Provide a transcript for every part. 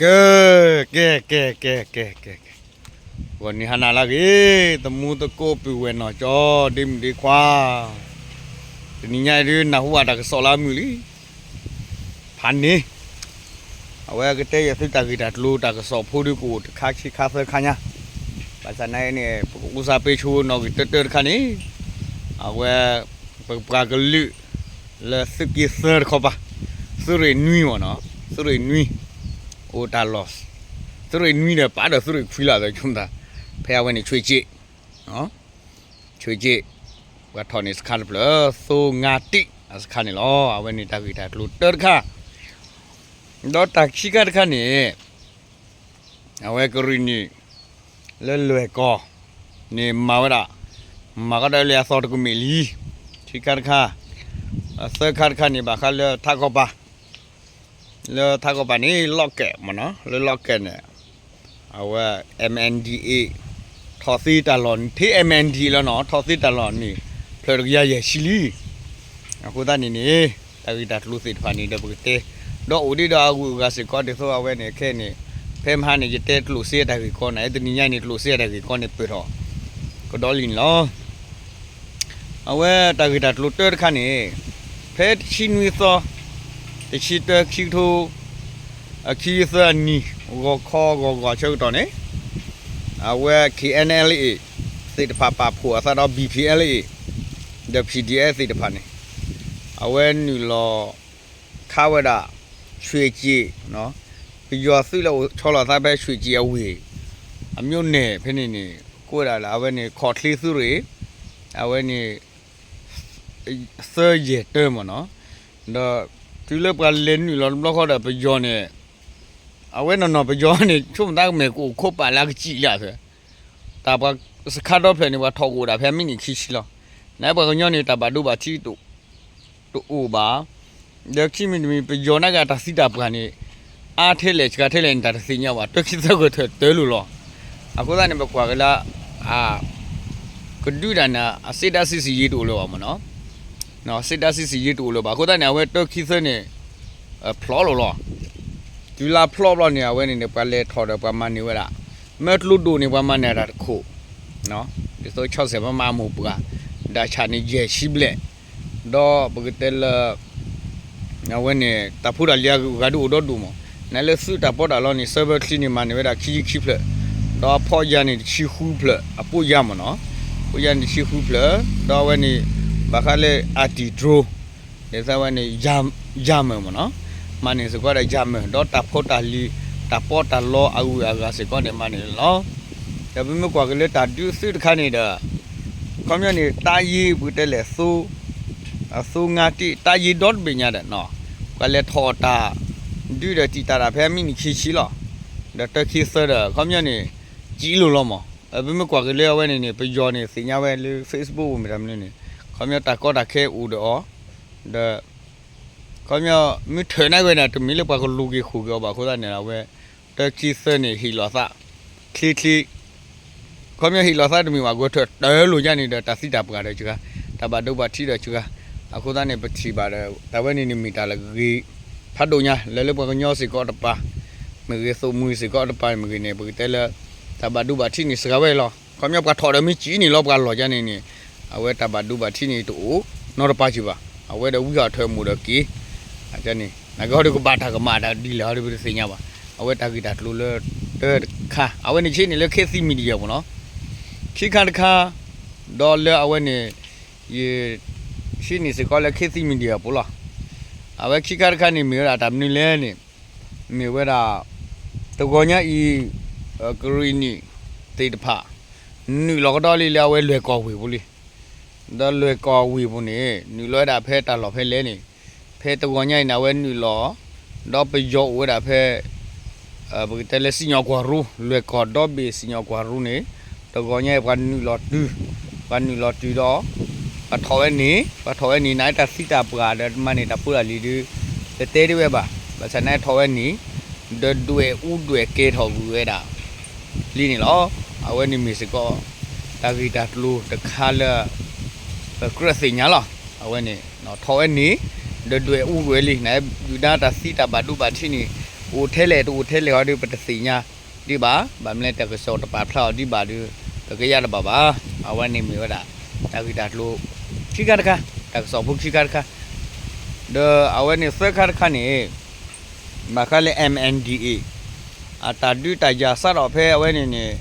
ကဲ ကဲ ကဲ ကဲ ကဲ ကဲ ကဲ ဂီၤနံၤဟါနၤလၢအဂ့ၤ, သမူသကိးပုၢ်ဝဲၢ်နီၢ်ကၠီ ဒ့မုၣ်ဒ့ခွါ, တနံၤညါအံၤဒုး နၢ်ဟူဘၣ်တၢ်ကစီၣ်လၢအမုာ်လံ, ဖးန့ၣ်, အဝဲကတဲယၤသုတၢ်ဂ့ၢ်တၢ်ကျိၤတၢ်ကစီၣ်ဖိဒုးကအိၣ်တခါခံခါသၢခါညါ, ဘၣ်ဆၣ်နာ်အံၤန့ၣ် ပကအိၣ်စၢ်ပ့ၤဆိနီၣ်ဂံၢ်တၢတၢတခါန့ၣ်, အဝဲ ပပှၤကလုာ် လၢသုးက့သၢတခီပၤ, သုးရ့ၣ်နွံမ့ၢ်နီၤ, သုးရ့ၣ်နွံ, အိၣ်တၢ်လီၢ်, သုးရ့ၣ်နွံဒီးပာ်ဒီးသုးရ့ၣ်ခွံလီၤ သၢဆိကမိၣ်တၢ်, ဖဲအဝဲန့ၣ် ဆွ့ၣ်က့ၣ်, ဆွ့ၣ်က့ၣ်, ပှၤထီၣ်န့ၢ်စခါတဖျၢၣ် သိငါတံၢ်အစခါန့ၣ်လီၤ. အဝဲန့ၣ်တၢ်ဂ့ၢ်တၢ်ကျိၤတၢတခါ, ဒီးတၢ်ခံခါတခါန့ၣ် အဝဲကရံၣ်နံၣ် လၢလွဲၢ်ကီၢ်န့ၣ်မၤဝဲဒၣ်, မၤကဒီးလၢအသီတကမ့ၢ်လံ, ခံခါတခါ, သၢခါတခါန့ၣ် ဘၣ်ဃးလၢထးကီၢ်ပၤ, လၢထးကီၢ်ပၤန့ၣ် လီၢ်ကဲးမ့ၢ်နီၤ, လၢလီၢ်ကဲးန့ၣ် အဝဲ MNDAA ထီၣ်သ့တၢ်လီၢ် ထံ MNDAA လီၤနီၤ, ထီၣ်သ့တၢ်လီၢ်န့ၣ် ဖျၢၣ်တကယၤယဲၢ်ဆံလံ. အဃိသတးန့ၣ်န့ၣ် တၢ်ဂ့ၢ်တၢ်ကျိၤသ့ၣ်တဖၣ်န့ၣ်ဒီးပကတဲ, ဒီးအိၣ်ဒံးဒီးအဂုၤအဂၤစ့ၢ်ကီးဒ်သိးအဝဲန့ၣ်ခဲအံၤန့ၣ်, ဖဲမဟါန့ၣ် ယတဲကျိၣ်စ့တၢ်ဂ့ၢ်ကီန့ၣ်, တနံၤညါန့ၣ် ကျိၣ်စ့တၢ်ဂ့ၢ်ကီန့ၣ် ပၢၢ်ထီၣ်ကဒီးလံန့ၣ်လီၤ. အဝဲတၢ်ဂ့ၢ်တၢ်ကျိၤတၢတခါန့ၣ်, ဖဲတဆံနွံသီ, တဆံတၢ ခံကထိ အခံသၢအနံၤ ဂီၤခီဂီၤဂီၤဆၢကတီၢ်န့ၣ်, အဝဲ KNLA သ့ၣ်တဖၣ်ပာ်ဖှိၣ်အသးဒီး BPLA ဒီး PDF သ့ၣ်တဖၣ်န့ၣ်, အဝဲနုာ်လီၤခးဝဲဒၣ် ဆွ့ၣ်က့ၣ်, ပယီၤသုးလၢအိၣ်ဆီလီၤသးဖဲဆွ့ၣ်က့ၣ်အဝ့ၢ် အမျိန့ၣ်ဖဲန့ၣ်န့ၣ် ကိးဝဲဒၣ်လၢအဝဲန့ၣ် ခီၣ်ချ့သုးရ့ၣ်, အဝဲန့ၣ် သၢယဲၢ်တၢမ့ၢ်နီၤ, ဒီးတုၤလၢပှၤလဲၤနုာ်လီၤတဘျီဃီဒီးပယီၤန့ၣ်, အဝဲနီၢ်နီၢ်ပယီၤန့ၣ် ဆိကမိၣ်သးကမဲာ်ကအိၣ်ခိးပာ်လၢအကစံၣ်လၢအသၢ, တၢ်ပှၤစခါဒီဖျၢၣ်န့ၣ် ပှၤထီၣ်ကအိၣ်ဒၣ်ဖဲမံးနံးခံဆံလီၤ. နပှၤကညီန့ၣ် တၢ်ဘၣ်ဒိဘၣ်ထံး တအိၣ်ဘၣ်, ဒီးခံမံၤတမံၤ ပယီၤနာ်က့အတၢ်သံတၢ်ပှၢ်န့ၣ် အါထဲလဲၣ်စှၤထဲလဲၣ်န့ၣ် တၢ်တသ့ၣ်ညါဘၣ်, တၢခံသၢဂၢၢ်ထၢၣ်တၢလိၤလီၤ. အဃိသတးန့ၣ် ပကွၢ်က့ၤလၢ အ ကဒုးဒၣ်န့ၣ် အစစ်တပ်စစ်ဆင်ရေးတအိၣ်လၢၤဘၣ်မ့ၢ်နီၤ,စစ်တပ်စစ်ဆင်ရေးတအိၣ်လၢၤဘၣ်. အဃိသတးန့ၣ် အဝဲတၢခံသၢန့ၣ် ဖျိးလိာ်လီၤ. တုၤလၢဖျိးဘျီန့ၣ် အဝဲန့ၣ်န့ၣ် ပှၤလဲၤထီၣ်ဒီးပှၤမၤန့ၢ်ဝဲဒၣ်, မ့ၢ်ကျိဒိၣ်န့ၣ် ပှၤမၤန့ၢ်တၢ်တခိၣ်, ဒ်သိးဆီၣ်ဆဲးပမၤအမိၢ်ပှၢ်, ဒၣ်ဆၣ်န့ၣ်ယဲၢ်ဆံဘျဲၣ်, ဒီးပကတဲလၢ အဝဲန့ၣ် တၢ်ဖိတၢ်လံၤအဂၤဒုးအိၣ်ဒီဒူၣ်မး, နလၢသုးတၢ်ပီးတၢ်လီန့ၣ် ဆၢဖၢချံန့ၣ် မၤန့ၢ်ဝဲဒၣ်ခံဆံခံဖျၢၣ်, ဒီးအဖီၣ်ယၤန့ၣ်တဆံဃုဖျၢၣ် အပိၢ်ယၤမ့ၢ်နီၤ, အပိၢ်ယၤန့ၣ်တဆံဃုဖျၢၣ်, ဒီးအဝဲန့ၣ် ဘၣ်ဃးလၢ anti-drone ဒ်သိးအဝဲန့ၣ် ယၤမၢၢ်မ့ၢ်နီၤ, မၤန့ၢ်စ့ၢ်ကီးဒီးယၤမၢၢ် ဒီးတၢ်ဖိတၢ်လံၤ တၢ်ပီးတၢ်လီအဂုၤအဂၤစ့ၢ်ကီးန့ၣ် မၤန့ၢ်လီၤ. ဒီးပမ့ၢ်ကွၢ်က့ၤလၢတၢ်ဒုးသုးတခါန့ၣ်ဒီး ခီပညီန့ၣ် တၢ်ယ့ပကတဲလဲၣ် သိ အသိငါတံၢ် တၢ်ယ့ဒီတဘ့ၣ်ညါဒီး ပှၤလဲၤထီၣ်တၢ်ဒုးဒီးတံာ်တာ်တၢ်ဖဲမံးနံးခံဆံလီၤ. ဒီးတၢခံသၢဒီး ခီပညီန့ၣ် ကံလိၤလီၤမး. ပမ့ၢ်ကွၢ်က့ၤလၢအဝဲန့ၣ်န့ၣ် ပယီၤန့ၣ် သ့ၣ်ညါဝဲလၢ Facebook မ့ၢ်တၢ်မနုၤန့ၣ် ခီပညီတၢ်ကီတၢ်ခဲအိၣ်ဒီးအီၤ ဒီး ခီပညီ မ့ၢ်ထၢၣ်နာ်က့ဝဲန့ၣ် တမ့ၢ်လၢပှၤကလူၤက့ၤဃုာ်က့ၤအီၤဘၣ်အဃိသတးန့ၣ် အဝဲ တၢခံသၢန့ၣ် ဟ့ၣ်လီၤသး ချ့ချ့ ခီပညီဟ့ၣ်လီၤသးတမ့ၢ်ဘၣ် ဂဲၤထၢၣ်တၢလိာ်ယါန့ၣ်ဒီး တၢ်သံတၢ်ပှၢ်ဒီးစှၤ, တၢ်ဘၣ်ဒိဘၣ်ထံးဒီးစှၤ. အဃိသတးန့ၣ် ပထံၣ်ဘၣ်ဒီး တၢ်ဝဲန့ၣ်န့ၣ်မ့ၢ်တၢ်လၢဂ့ၤဖးဒိၣ်ညါ လၢလၢပှၤကညီစ့ၢ်ကီးတပၤ မ့ၢ်ဂ့ၤ သုးမုၢ်စ့ၢ်ကီးတပၤမ့ၢ်ဂ့ၤန့ၣ် ပကတဲလၢ တၢ်ဘၣ်ဒိဘၣ်ထံးန့ၣ်စှၤဝဲလီၤ. ခီပညီပှၤထီၣ်ဒီးမ့ၢ်စံးန့ၣ်လီၤ ပှၤလီၢ်ယါန့ၣ်န့ၣ် အဝဲတၢ်ဘၣ်ဒိဘၣ်ထံးန့ၣ်တအိၣ်နီတပၤစ့ၢ်ဘၣ်. အဝဲဒီးဝံဟီၣ်ထၢၣ်မိၢ်ဒီးက့ၤ န့ၣ် နာ်က့ဟီဒီးကဘၣ်တၢ်ကမၣ်တၢ်ဒ်လဲၣ်ဟီဒီးပတသ့ၣ်ညါဘၣ်. အဝဲတၢ်ဂ့ၢ်တၢ်ကျိၤလၢတၢတခါ အဝဲန့ၣ်ဆ့န့ၣ်လၢ ခေတ်သစ် Media ပူၤနီၤ. ခံခါတခါ ဒီးလၢအဝဲန့ၣ် ယ ဆ့န့ၣ်စ့ၢ်ကီးလၢ ခေတ်သစ် Media ပူၤလီၤ. အဝဲခံခါတခါန့ၣ် မ့ၢ်ဝဲဒၣ်တၢ်မနုၤလဲၣ်န့ၣ် မ့ၢ်ဝဲဒၣ် တဂီၤညါအံၤ ကရံၣ်နံၣ်သ့ၣ်တဖၣ် နုာ်လီၤကဒီးလံလၢအဝဲလွဲၢ်ကီၢ်ဝ့ၢ်ပူၤလံ. ဒီးလွဲၢ်ကီၢ်ဝ့ၢ်ပူၤန့ၣ် နုာ်လီၤဝဲဒၣ်ဖဲတၢ်လီၢ်ဖဲလဲၣ်န့ၣ် ဖဲတဂီၤညါအံၤန့ၣ် အဝဲနုာ်လီၤ ဒီးပယီၤအိၣ်ဝဲဒၣ်ဖဲ ပကတဲလၢစံၣ်ညီၣ်ကွၢ်ရူ လွဲၢ်ကီၢ်ဒီဘ့ၣ်စံၣ်ညီၣ်ကွၢ်ရူန့ၣ် တဂီၤညါအံၤပှၤနုာ်လီၤတုၤ ပှၤနုာ်လီၤတုၤဒီး ပှၤထီၣ်ဝဲန့ၣ် ပှၤထီၣ်ဝဲန့ၣ် နာ်တၢ်သံတၢ်ပှၢ်ဒီးမၤန့ၢ်တၢ်ဖိတၢ်လံၤဒု တတဲတ့ၢ်ဝဲဘၣ်. ဘၣ်ဆၣ်နာ်ထီၣ်ဝဲန့ၣ် ဒီးဒွဲၣ်အူဒွဲၣ်ကဲထီၣ်ကွံာ်ဝဲဒၣ် လံန့ၣ်လီၤ. အဝဲန့ၣ်မ့ၢ်စ့ၢ်ကီး တၢ်ဂ့ၢ်တၢ်ကျိၤတခါလၢ ပကြၢးသ့ၣ်ညါလီၤ. အဝဲန့ၣ် ထီၣ်ဝဲန့ၣ် ဒီးဒွဲၣ်အူကွံာ်ဝဲလံ နဒုၣ်ဒါတၢ်သံတၢ်ဘၣ်ဒိဘၣ်ထံးန့ၣ် အိၣ်ထဲလဲၣ်တအိၣ်ထဲလဲၣ်ဟီဒီး ပတသ့ၣ်ညါဒံးဘၣ်, ဘၣ်မနုၤလဲၣ် တၢ်ကစီၣ်တပာ်ဖျါအီၤဒံးဘၣ်ဒီး ပကယါတဘၣ်ဘၣ်. အဝဲန့ၣ်မ့ၢ်ဝဲဒၣ် တၢ်ဂ့ၢ်တၢ်ကျိၤခံခါတခါ, တၢ်ကစီၣ်ဖိခံခါတခါ, ဒီးအဝဲန့ၣ်သၢခါတခါန့ၣ် ဘၣ်ဃးလၢ M N D A အတၢ်ဒုးတၢ်ယၤစးထီၣ်ဖဲအဝဲန့ၣ်န့ၣ်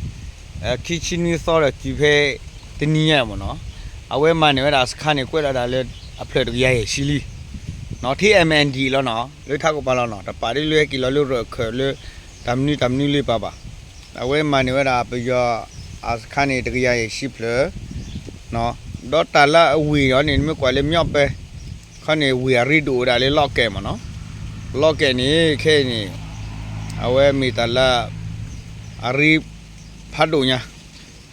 ခံဆံနွံသီဒီးတုၤဖဲတနံၤညါမ့ၢ်နီၤ, အဝဲမၤန့ၢ်ဝဲဒၣ်စခါန့ၣ် ကွဲးလီၤဒၣ်လၢအဖျၢၣ်တကယၤယဲၢ်ဆံလံ, နီၤ ထံ M N D A လီၤနီၤ, လၢထးကပၤလီၤနီၤ, တပာ်ဒ်လၢဟဲက့ၤလီၤလၢရၢၢ်ခၢၣ်လၢ တၢ်မနုၤတၢ်မနုၤလၢပၤဘၣ်. အဝဲမၤန့ၢ်ဝဲဒၣ်ပယီၤအစခါန့ၣ် တကယၤယဲၢ်ဆံဖျၢၣ် ဒီးတၢ်လၢအဝ့ၢ်အီၤန့ၣ် နမ့ၢ်ကွၢ်လၢမၠီၣ်ပဲၣ်ခီန့ၣ် ဝ့ၢ်အရ့ဒိၣ်ဝဲဒၣ်လၢလီၢ်ကဲၣ်မ့ၢ်နီၤ, လီၢ်ကဲၣ်န့ၣ် ခဲအံၤန့ၣ် အဝဲမ့ၢ်တၢ်လၢ အရ့ဖးဒိၣ်ညါ,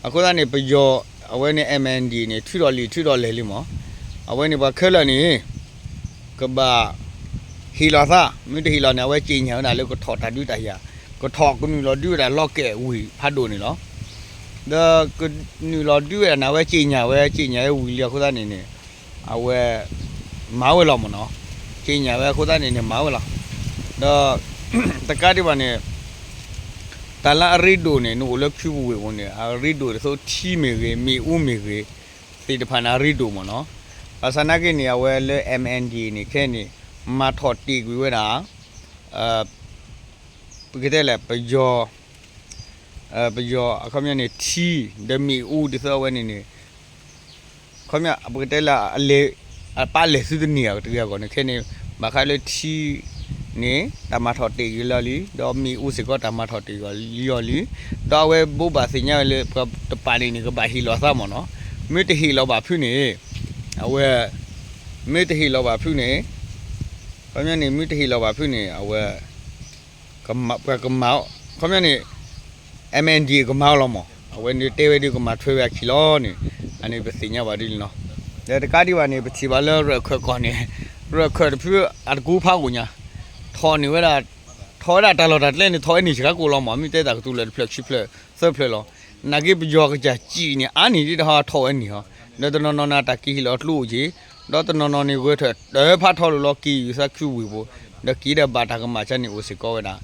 အဃိသတးန့ၣ် ပယီၤအဝဲန့ၣ် M N D A န့ၣ် ထုးထီၣ်လံာ်ထုးထီၣ်လဲၢ်လံမ့ၢ်, အဝဲန့ၣ်ပှၤခဲလၢာ်န့ၣ် ကဘၣ်ဟ့ၣ်လီၤသး, မ့ၢ်တဟ့ၣ်လီၤန့ၣ် အဝဲကြေညာဝဲဒၣ်လၢကထီၣ်တၢ်ဒုးတၢ်ယၤ, ကထီၣ်ကနုာ်လီၤဒုးဝဲဒၣ်လီၢ်ကဲၣ်ဝ့ၢ်ဖးဒိၣ်န့ၣ်လီၤ. ဒီးကနုာ်လီၤဒုးဝဲဒၣ်န့ၣ် အဝဲကြေညာဝဲ ကြေညာဝဲဝံၤလံအဃိသတးန့ၣ်န့ၣ် အဝဲမၤဝဲလီၤမ့ၢ်နီၤ, ကြေညာဝဲအဃိသတးန့ၣ်န့ၣ် မၤဝဲလီၤ. ဒီးတကးဒံးဘၣ်န့ၣ် တၢ်လၢအရ့ဒိၣ်န့ၣ် နအိၣ်လၢခုပူၤဝ့ၢ်ပူၤန့ၣ် အရ့ဒိၣ်ဒ်သိးထံမ့ၢ်ဂ့ၤ မ့ၣ်အူမ့ၢ်ဂ့ၤ သ့ၣ်တဖၣ်န့ၣ် အရ့ဒိၣ်မ့ၢ်နီၤ. ဘၣ်ဆၣ်နာ်က့န့ၣ် အဝဲလၢ M N D A န့ၣ် ခဲအံၤန့ၣ် မၤထီၣ်တ့ၢ်ကွံာ်ဝဲဒၣ် ပကတဲလဲၣ် ပယီၤ ပယီၤအခီပညီန့ၣ် ထံ ဒီးမ့ၣ်အူဒ်သိးအဝဲန့ၣ်န့ၣ် ခီပညီ ပကတဲလၢ အပၢ်လဲၤသုတန့ၢ်အတဂ့ၤအဂီၢ်န့ၣ် ခဲအံၤန့ၣ် ဘၣ်ဃးလၢထံန့ၣ် တၢ်မၤထီၣ်တ့ၢ်ကွံာ်လီၤလံ, ဒီးမ့ၣ်အူစ့ၢ်ကီး တၢ်မၤထီၣ်တ့ၢ်ကွံာ်လံအီၤလံ, ဒီးအဝဲဘိးဘၣ်သ့ၣ်ညါဝဲလၢ ပှၤတပာ်န့ၣ်န့ၣ် ကဘၣ်ဟ့ၣ်လီၤသးမ့ၢ်နီၤ. မ့ၢ်တဟ့ၣ်လီၤဘၣ်ဖုးန့ၣ် အဝဲ မ့ၢ်တဟ့ၣ်လီၤဘၣ်ဖုးန့ၣ် ခီပညီန့ၣ် မ့ၢ်တဟ့ၣ်လီၤဘၣ်ဖုးန့ၣ် အဝဲ ပှၤကမၤ ခီပညီန့ၣ် M N D A ကမၤအီၤလီၤမ့ၢ် အဝဲန့ၣ်တဲဝဲဒုးကမၤထွဲဝဲအခံလီၤန့ၣ် အန့ၣ်ပသ့ၣ်ညါဘၣ်ဒ်န့ၣ်လီၤ. ဒီးတကးဒံးဘၣ်န့ၣ် ပထံၣ်ဘၣ်လၢရၢၢ်ခၢၣ်ကီၢ်န့ၣ် ရၢၢ်ခၢၣ်တဖုအတကူဖးအိၣ်ညါ ထီၣ်န့ၢ်ဝဲဒၣ် ထီၣ်ဝဲဒၣ်တၢ်လီၢ်တၢ်ကျဲန့ၣ် ထီၣ်ဝဲန့ၣ် Chicago လီၤမ့ၢ် မ့ၢ်တဲတၢ်ကတိၤလၢတဖျၢၣ်ခံဖျၢၣ်သၢဖျၢၣ်လီၤ. နာ်က့ပယီၤကစၢ်စံၣ်န့ၣ် အါန့ၢ်ဒ်တဟါထီၣ်ဝဲန့ၣ်ဟီ, ဒီးတနီၤနီၤန့ၣ် တၢ်က့ၤဟ့ၣ်လီၤကျိၣ်အိၣ်က့ၤ ဒီးတနီၤနီၤန့ၣ် ဂဲၤထၢၣ်တၢ်ဖးထီလိာ်လီၤက့ၤယူၤသးခုဝ့ၢ်ပူၤ, ဒီးက့ၤဒီးဘၣ်တၢ်ကမၣ်ကန့ၣ်အိၣ်စ့ၢ်ကီးဝဲဒၣ်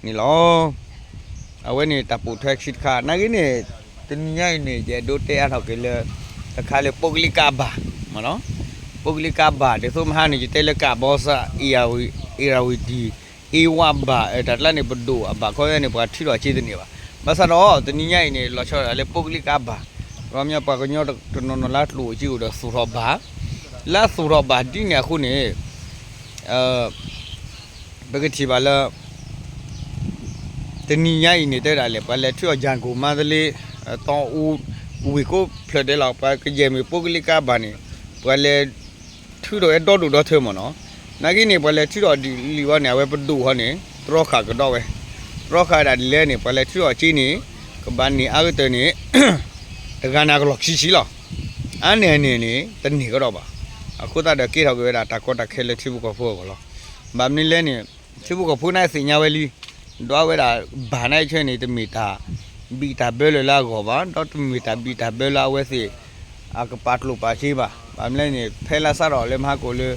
န့ၣ်လီၤ. အဝဲန့ၣ်တၢ်ပိာ်ထွဲခံတခါ နာ်က့န့ၣ် တနံၤညါအံၤန့ၣ် ယအဲၣ်ဒိးတဲအါထီၣ်က့ၤလၢ တခါလၢ ပုဂ္ဂလိကဘဏ် မ့ၢ်နီၤ, ပုဂ္ဂလိကဘဏ် ဒ်သိးမဟါန့ၣ် ယတဲလၢ ကဘီစ အ့ရဝတီ အ့ဝဘဏ် တၢ်ကျါန့ၣ် ပဒိၣ်အဘဏ်ခီန့ၣ် ပှၤထုးထီၣ်က့ၤတန့ၢ်ဘၣ်. ဘၣ်ဆၣ်ဒီး တနံၤညါအံၤန့ၣ် လီၤဆီဒၣ်လၢ ပုဂ္ဂလိကဘဏ် ခီပညီပှၤကညီတနီၤနီၤလၢကျိၣ်အိၣ်က့ၤအိၣ်ဒီးသူၣ်ထီၣ်ဘဏ်, လၢသူၣ်ထီၣ်ဘဏ်ဒ်န့ၣ်အဃိန့ၣ် ပကထံၣ်ဘၣ်လၢ တနံၤညါအံၤန့ၣ် တဲဒၣ်လဲာ် ပှၤလဲၤထုးအီၤ ယၣ်ကိၣ် မါတလ့ တီအူ ဝ့ၢ်ကိးဖျၢၣ်ဒဲးလီၤ. ပှၤကယဲၢ်မ့ၢ် ပုဂ္ဂလိကဘဏ် န့ၣ် ပှၤလဲၤထုးထီၣ်ဝဲဒီဒိၣ်ဒီထၢမ့ၢ်နီၤ. နာ်က့န့ၣ် ပှၤလဲၤထုးထီၣ်ဒ်လံဝဲန့ၣ် အဝဲပဒိၣ်ဟီန့ၣ် တြီဃာ်ကဒီးဝဲ, တြီဃာ်ဒၣ်ဒ်လဲၣ်န့ၣ် ပှၤလဲၤထုးထီၣ်က့ၤန့ၣ် ကဘၣ်န့ၢ်အါကတၢၢ်န့ၣ် တဂၤန့ၣ်အကလီၢ်ခံဆံလီၤ. အါန့ၢ်အန့ၣ်န့ၣ် တန့ၢ်ကဒီးဘၣ်. အဃိသတးဒီး ကဲထီၣ်က့ၤဝဲဒၣ်တၢ်ကီတၢ်ခဲလၢထံဖိကီၢ်ဖိအဂီၢ်လီၤ. ဘၣ်မနုၤလဲၣ်န့ၣ် ထံဖိကီၢ်ဖိန့ၣ်သ့ၣ်ညါဝဲလံ, ဒီးအဝဲဒၣ်ဘၣ်န့ၣ်ဆဲန့ၣ် တမ့ၢ်တၢ်ဘံၣ်တၢ်ဘၢလၢၤလၢအဂီၢ်ဘၣ်, ဒီးတမ့ၢ်တၢ်ဘံၣ်တၢ်ဘၢလၢအဝဲသ့ၣ် အကပာ်ကျိၣ်ပာ်စ့ဘၣ်. ဘၣ်မနုၤလဲၣ်န့ၣ် ဖဲလၢစးထီၣ်လၢမဟါကိၣ်လၢ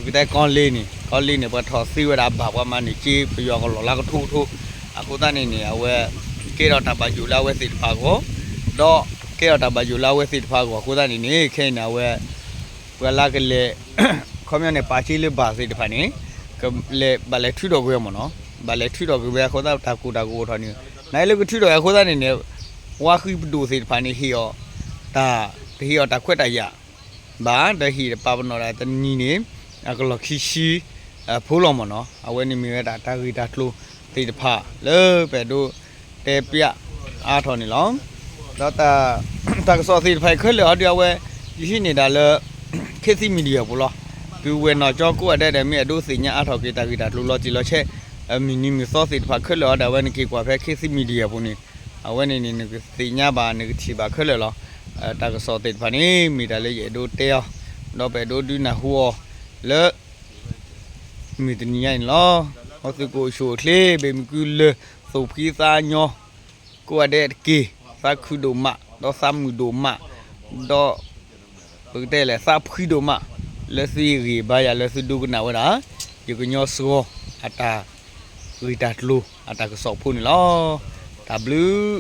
ပကတဲကီလ့န့ၣ် ကီလ့န့ၣ် ပှၤထီၣ်သ့ဝဲဒၣ်ဘၣ် ပှၤမၤန့ၢ်က့ၤပယီၤကလီၢ်လၢကထိကထိ, အဃိသတးန့ၣ်န့ၣ် အဝဲ ကဲထီၣ်တၢ်ဘၣ်ယိၣ်လၢအဝဲသ့ၣ်တဖၣ်အဂီၢ်, ဒီးကဲထီၣ်တၢ်ဘၣ်ယိၣ်လၢအဝဲသ့ၣ်တဖၣ်အဂီၢ်အဃိသတးန့ၣ်န့ၣ် ခဲအံၤန့ၣ် အဝဲ ပှၤလၢကလဲၤ ခီပညီန့ၣ် ပာ်စ့လၢဘၣ်သ့ၣ်တဖၣ်န့ၣ် ကလဲၤ ဘၣ်လဲၤထုးထီၣ်ကွံာ်ဝဲမ့ၢ်နီၤ, ဘၣ်လဲၤထုးထီၣ်ကွံာ်ဝဲအဃိသတး တၢ်ကိၢ်တၢ်ဂီၤအိၣ်ထီၣ်န့ၣ် နလၢကထုးထီၣ်ဝဲအဃိသတးန့ၣ်န့ၣ် ဝါဃံပဒိၣ်သ့ၣ်တဖၣ်န့ၣ် ဟ့ၣ်အီၤ တၢ် တဟ့ၣ်အီၤတၢ်ခွဲးတၢ်ယာ် ဘၣ် ဒီးဟ့ၣ်တပာ်ပနီၣ်ဒၣ်တနံၤန့ၣ် အကလီၢ်ခံဆံ ဖိလီၤမ့ၢ်နီၤ. အဝဲန့ၣ်မ့ၢ်ဝဲဒၣ်တၢ်ဂ့ၢ်တၢ်ကျိၤသ့ၣ်တဖၣ်လၢပအဲၣ်ဒိးတဲပျး အါထီၣ်န့ၣ်လီၤ. ဒီး တၢ်ကစီၣ်သ့ၣ်တဖၣ်အံၤခဲလၢာ်အီၤဒုးအဝဲ ယဟံးန့ၢ်ဒၣ်လၢ ခေတ်သစ် Media ပူၤလီၤ. ပဝဲၢ်နီၢ်ကၠီကိးဂၤဒဲးဒီး မ့ၢ်အဲၣ်ဒိးသ့ၣ်ညါအါထီၣ်က့ၤတၢ်ဂ့ၢ်တၢ်ကျိၤလီၤတံၢ်လီၤဆဲး မုၢ်နံၤမုၢ်သီသ့ၣ်တဖၣ်ခဲလၢာ်အီၤဒီး အဝဲန့ၣ်က့ၤကွၢ်ဖဲ ခေတ်သစ် Media ပူၤန့ၣ် အဝဲန့ၣ်န့ၣ် နကသ့ၣ်ညါဘၣ် နကထံၣ်ဘၣ်ခဲလၢာ်လီၤ. တၢ်ကစီၣ်သ့ၣ်တဖၣ်န့ၣ် မ့ၢ်တၢ်လၢယအဲၣ်ဒိးတဲအီၤ ဒီးပအဲၣ်ဒိးဒုးနၢ်ဟူအီၤလၢ မုၢ်တနံၤညါန့ၣ်လီၤ. မ်သုကအိၣ်ဆူၣ်အိၣ်ချ့ ဘၣ်မုာ်ကုလၢ သူၣ်ဖှံသးညီ ကိးဂၤဒဲးတက့ၢ်. သးခုဒိၣ်မး ဒီးသးမုာ်ဒိၣ်မး ဒီး ပကတဲလဲၣ် သးဖှံဒိၣ်မး လၢသုဟ့ၣ်ဂံၢ်ဘါယၤ လၢသုဒိကနၣ်ဝဲဒၣ် ယကညီစှီၤအတၢ် ဂ့ၢ်တၢ်ကျိၤအတၢ်ကစီၣ်ဖိန့ၣ်လီၤ. တၢ်ဘျုး